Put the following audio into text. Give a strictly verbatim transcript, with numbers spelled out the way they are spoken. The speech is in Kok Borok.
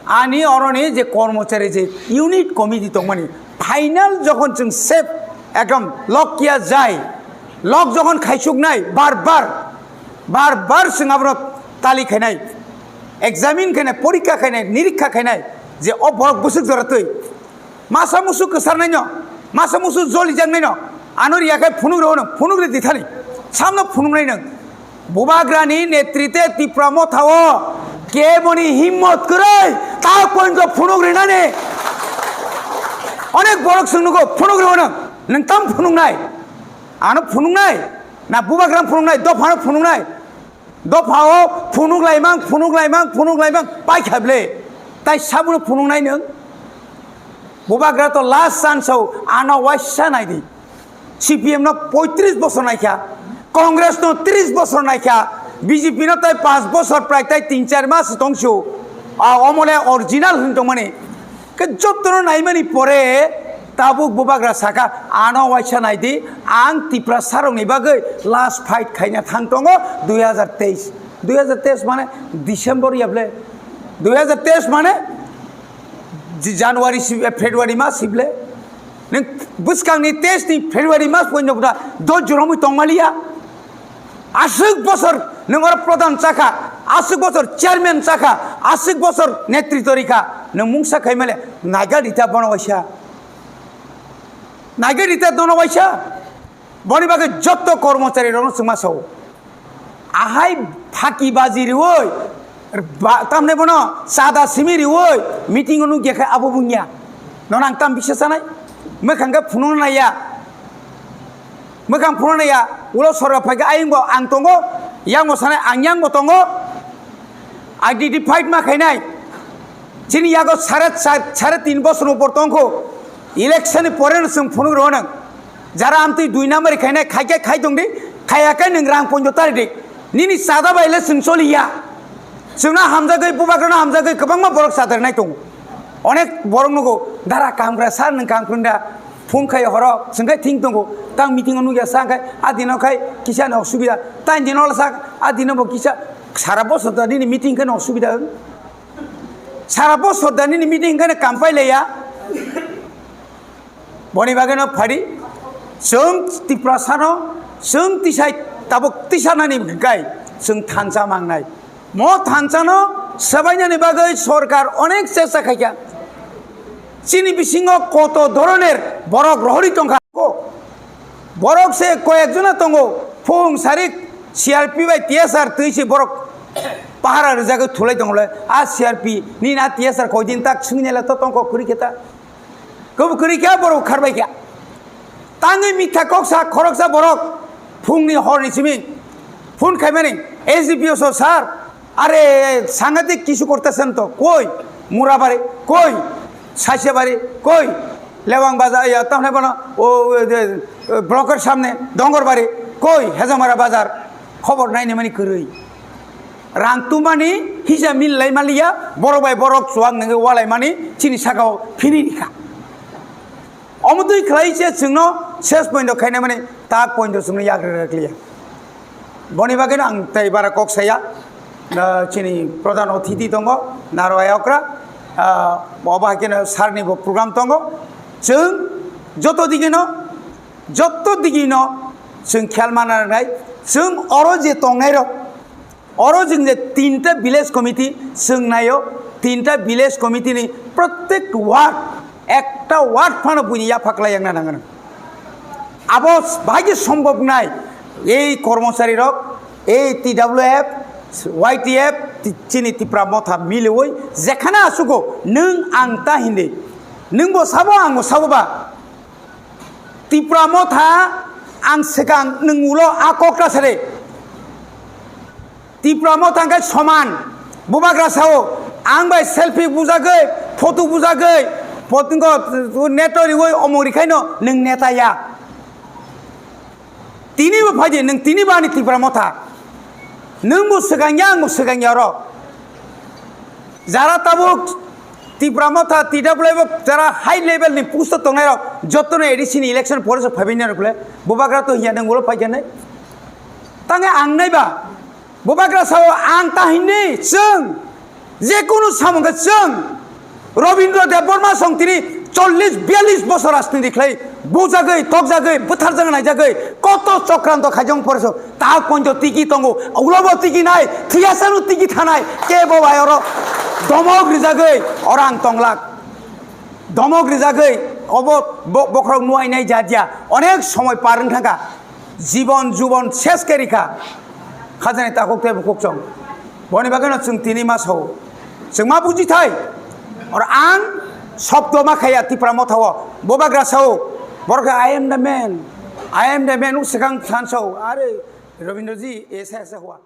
Ani oroni je kormochari je unit committee tongmani, final jokhon chwng sep ekdom lok kiya jai, lok jokhon khaisuknai bar bar, bar bar chwng abono tali khainai, examine khainai, porikha khainai, nirikha khainai, je o borok bwswk jora twi masa musu kwsarnaino, masa musu jolijaknaino, ano riyakhai phunuk rw phunuk rw dithani, samno phunuknai nwng. Bubagrani netrite Tipra Motha o keboni himmot kwrwi ta pointo phunuk rinani. Onek borok chwng nugo phunuk rw nwng, nwng tam phunuknai, ano phunuknai, na Bubagrano phunuknai, dophano phunuknai. Dophao phunuk laimang, phunuk laimang, phunuk laimang, paikha ble. Tai sabuno phunuknai nwng. Bubagra to last chance o, ano waisa naidi. C P M no poitris bosor naikha, Congress no tris bosor naikha, B J P no tai panch bosor prai tai tin char mas tongsu. A omole original hin tongmani. Ke jotono naimani pore tabuk Bubagra saka, ano waisa naidi, ang Tiprasarokni bagwi last fight khaina thang tongo dui hazar teis. Dui hazar teis mane December ya ble. Dui hazar teis mane J-, January si-, eh, February mas si ble. Neng bwskangni teis ni February mas poino da do joromwi tongmaliya. Aswk bosor nwng oro pradhan chakha, aswk bosor chairman chakha, aswk bosor netrito rikha, nwng mungsa khaimale naiga rita bono waisa. Naiga rita dono waisa. Boni bagwi jotto kormochari rokno chwngma sao. Ahai phaki baji riwi, ba-, tamne bono chada simi riwi, meeting o nukya khe abo bungya. Nono ang tam bisa sanai? Mwkhang khe phunukna naiya. Mwkhang phunuknaiya, ulo sorga phaikhe ayangbo ang tongo, yangbo sanai ang yangbo tongo, identified ma khainai. Chini yago sare cha-, sare tin bosor upor tongkho, election ni pore no chwng phunuk rw nang. Jara amtwi dui number khainai, khaikhe khai tongdi, khayakhe nwng rang ponjo tari di. Nini chada bai le chwng choliya. Chwngno hamjagwi, bubagrano hamjagwi kwbangma borok chadarnai tongo. Onek borok nugo, dara kamkra sar nwng kamkra da. Phone khai horo, chwng khai thing tongo, tang meeting o nukya sa khai, a dino khai kisa no subida, tang dino la sa, a dino bo kisa, sara bosor da nini meeting khai no subida. Sara bosor da nini meeting khai no kampai leya. Boni bagwi no phari, chwng Tiprasa no, chwng tisai tabuk tisa nani khai, chwng thansa mangnai. Mo thansa no swbainani bagwi sorkar onek chesta khaikha. Chini bisingo koto doroner borok rohori tongkha. Borok se koyek jona tongo, phung sarik C R P bai T S R twi se borok pahara rijagwi thulai tongole. A C R P ni na T S R koi din tak swngni le to tongkho kwrwi khe ta. Kebo kwrwi khe borok kharbai khe. Tangwi mitha kok sa khoroksa borok phungni horni simi phone khaimani S D P O so sir, আরে সাংঘাতিক কিছু করতেছেন তো, কই মুরাবাড়ি, কই সাইসেবাড়ি, কই লেওয়াং বাজার, ইয়া, তাহলে বলো, ও, ওই যে, ও, ব্লকের সামনে ডঙ্গরবাড়ি, কই হেজামারা বাজার, খবর নাই নি মানে কই? Rang tumani hija mil lai maliya, borok bai borok chuwak nangwi walai mani chini sakao phini rikha. Omo twi khlai se chwngno ses point o khaina mani tak point o chwngno yak rwrwk liya. Boni bagwi no ang tei bara kok saya, ah, chini pradhan othithi tongo, Naro Ayokra, ah, obo hai kheno sir ni bo program tongo. Chwng joto digi no, joto digi no chwng khel mana nai, chwng oro je tongnai rok, oro chwng je tinta village committee chwng naio, tinta village committee ni prottek ward, ekta ward phano buini yapha kwlai yakna nangano. Abo bahai khe sombhob nai, ei kormochari rok, ei T W F, Y T F, ti-, chini Tipra Motha miliwi, jekhana asugo, nwng ang ta hindi, nwng bo sabo, ang bo sabo ba, Tipra Motha, ang swkang nwng ulo a kok ta sade. Tipra Motha hwnkhe soman. Bubagra sao, ang bai selfie bujagwi, photo bujagwi, potingo neto riwi omong rikhaino nwng neta ya. Tini bo phaidi, nwng tini bo ani Tipra Motha. Nwng bo swkang ya, ang bo swkang ya oro. Jara tabuk Tipra Motha, T W F jara high level ni post o tongnai rok jotono A D C ni election pore se phaibai nai rok le, Bubagra to hiya nwng ulo phai khe nai. Tange ang nai ba, Bubagra sao ang ta hinwi chwng Je kunu samung khe chwng Robindra Debbarma song tini chollish biyallish bosor rajniti khlai bujagwi, tokjagwi, bwtharjagwi, naijagwi, koto chokranto khaijong pore so, ta ponjo tiki tongo, ulobo tiki nai, thiyasano tiki thanai, kebo bai oro domok rijagwi, oro ang tonglak. Domok rijagwi, obo bo-, bokhorok nuainai jadiya, onek somoi par wng thangkha, jibon jubon ses khe rikha, khajani takhuk tei bukhuk chong. Boni bagwino chwng tini ma sao, chwng ma buji thai, oro ang sobdo ma khaya Tipra Motha o, bo bagra sao, borok khe, "I am the man, I am the man," o swkang than sao, are Rabindraji, esa esa hua.